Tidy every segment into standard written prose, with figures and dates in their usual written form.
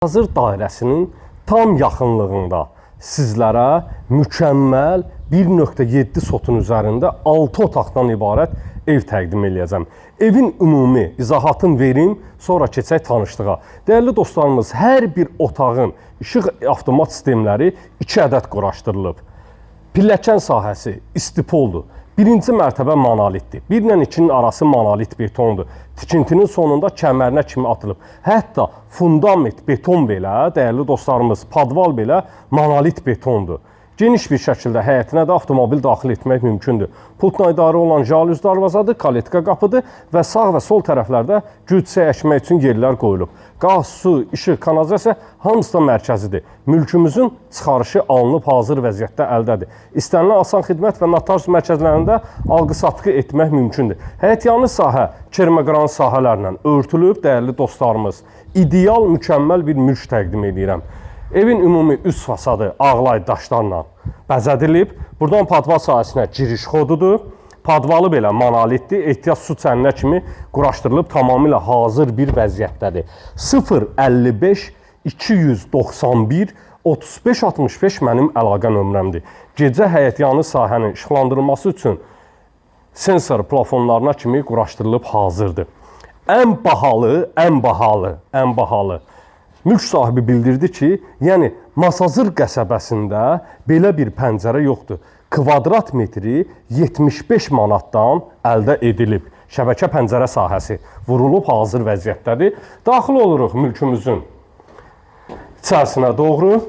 Hazır dairəsinin tam yaxınlığında sizlərə mükəmməl 1.7 sotun üzərində 6 otaqdan ibarət ev təqdim eləyəcəm. Evin ümumi izahatını verim, sonra keçək tanışlığa. Dəyərli dostlarımız, hər bir otağın işıq avtomat sistemləri 2 ədəd quraşdırılıb. Pilləkən sahəsi istipoldur. Birinci mərtəbə monolitdir. 1 ilə 2-nin arası monolit betondur. Tikintinin sonunda kəmərinə kimi atılıb. Hətta fundament beton belə, dəyərli dostlarımız, padval belə monolit betondur. Geniş bir şəkildə həyətinə də avtomobil daxil etmək mümkündür. Pultla idarə olunan jalüz darvazadır, kaletka qapıdır və sağ və sol tərəflərdə gül çiçək əkmək üçün yerlər qoyulub. Qaz, su, işıq, kanalizasiya hamısı da mərkəzidir. Mülkümüzün çıxarışı alınıb hazır vəziyyətdə əldədir. İstənilən asan xidmət və notarius mərkəzlərində alqı-satqı etmək mümkündür. Həyətyanı sahə kermaqran sahələrlə örtülüb, dəyərli dostlarımız. İdeal, mükəmməl bir mülk təqdim edirəm. Evin ümumi üst fasadı ağlay daşlarla bəzədilib. Buradan padval sahəsinə giriş xodudur. Padvalı belə monolitdir. Ehtiyat su çəninə kimi quraşdırılıb, tamamilə hazır bir vəziyyətdədir. 055 291 35 65 mənim əlaqə nömrəmdir. Gecə həyətyanı sahənin işıqlandırılması üçün sensor plafonlarına kimi quraşdırılıb hazırdır. Ən bahalı, ən bahalı, ən bahalı. Mülk sahibi bildirdi ki, yəni Masazır qəsəbəsində belə bir pəncərə yoxdur. Kvadrat metri 75 manatdan əldə edilib. Şəbəkə pəncərə sahəsi vurulub hazır vəziyyətdədir. Daxil oluruq mülkümüzün içərisinə doğru.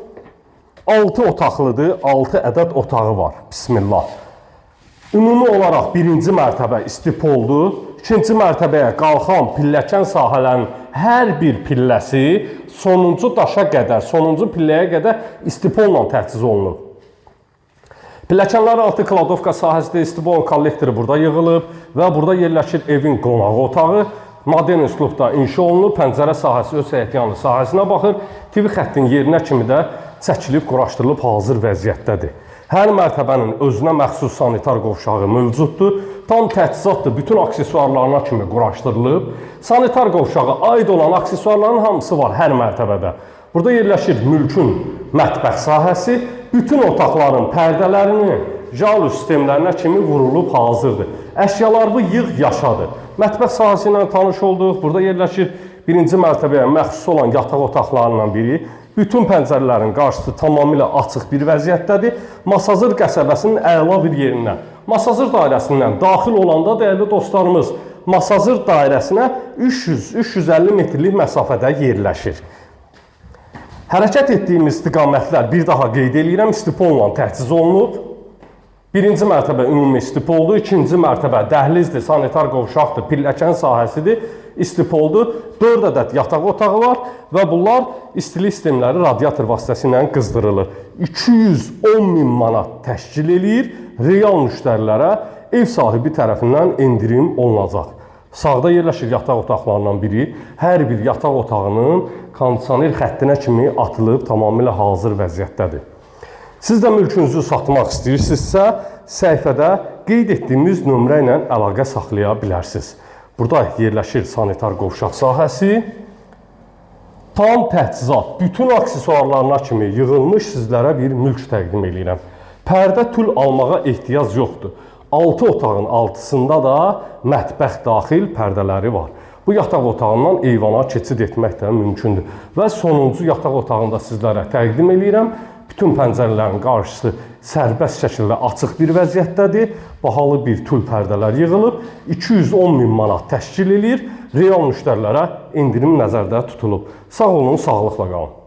6 otaqlıdır, 6 ədəd otağı var. Bismillah. Ümumi olaraq birinci mərtəbə istipoldur. İkinci mərtəbəyə qalxan pilləkən sahələrinin hər bir pilləsi sonuncu daşa qədər, sonuncu pilləyə qədər istipolla təchiz olunub. Pilləkənlər altı kladovka sahəsində istipol kollektoru burada yığılıb və burada yerləşir evin qonaq otağı. Modern üslubda inşa olunub, pəncərə sahəsi öz həyətyanı sahəsinə baxır. TV xəttinin yerinə kimi də çəkilib, quraşdırılıb hazır vəziyyətdədir. Hər mərtəbənin özünə məxsus sanitar qovşağı mövcuddur. Tam təchizatdır, bütün aksesuarlarına kimi quraşdırılıb. Sanitar qovşağı aid olan aksesuarların hamısı var hər mərtəbədə. Burada yerləşir mülkün mətbəx sahəsi, bütün otaqların pərdələrini jalüz sistemlərinə kimi vurulub hazırdır. Əşyalarını yığ yaşadır. Mətbəx sahəsi ilə tanış olduq. Burada yerləşir birinci mərtəbəyə məxsus olan yataq otaqlarından biri. Bütün pəncərələrin qarşısı tamamilə açıq bir vəziyyətdədir. Masazır qəsəbəsinin əla bir yerindən. Masazır dairəsindən daxil olanda dəyərli dostlarımız, Masazır dairəsinə 300-350 metrlik məsafədə yerləşir. Hərəkət etdiyimiz istiqamətlər bir daha qeyd eləyirəm, istipolla təchiz olunub. Birinci mərtəbə ümumi istipoldur, ikinci mərtəbə dəhlizdir, sanitar qovşaqdır, pilləkən sahəsidir, istipoldur. 4 ədəd yataq otağı var və bunlar istilik sistemləri radiator vasitəsilə qızdırılır. 210 min manat təşkil eləyir. Real müştərilərə ev sahibi tərəfindən endirim olunacaq. Sağda yerləşir yataq otaqlarından biri. Hər bir yataq otağının kondisioner xəttinə kimi atılıb tamamilə hazır vəziyyətdədir. Siz də mülkünüzü satmaq istəyirsinizsə, səhifədə qeyd etdiyimiz nömrə ilə əlaqə saxlaya bilərsiniz. Burada yerləşir sanitar qovşaq sahəsi. Tam təchizat, bütün aksesuarlarına kimi yığılmış sizlərə bir mülk təqdim eləyirəm. Pərdə tül almağa ehtiyac yoxdur. 6 otağın altısında da mətbəx daxil pərdələri var. Bu yataq otağından eyvana keçid etmək də mümkündür. Və sonuncu yataq otağını da sizlərə təqdim eləyirəm. Bütün pəncərələrin qarşısı sərbəst şəkildə açıq bir vəziyyətdədir. Bahalı bir tül pərdələr yığılıb. 210 min manat təşkil eləyir. Real müştərilərə endirim nəzərdə tutulub. Sağ olun, sağlıqla qalın.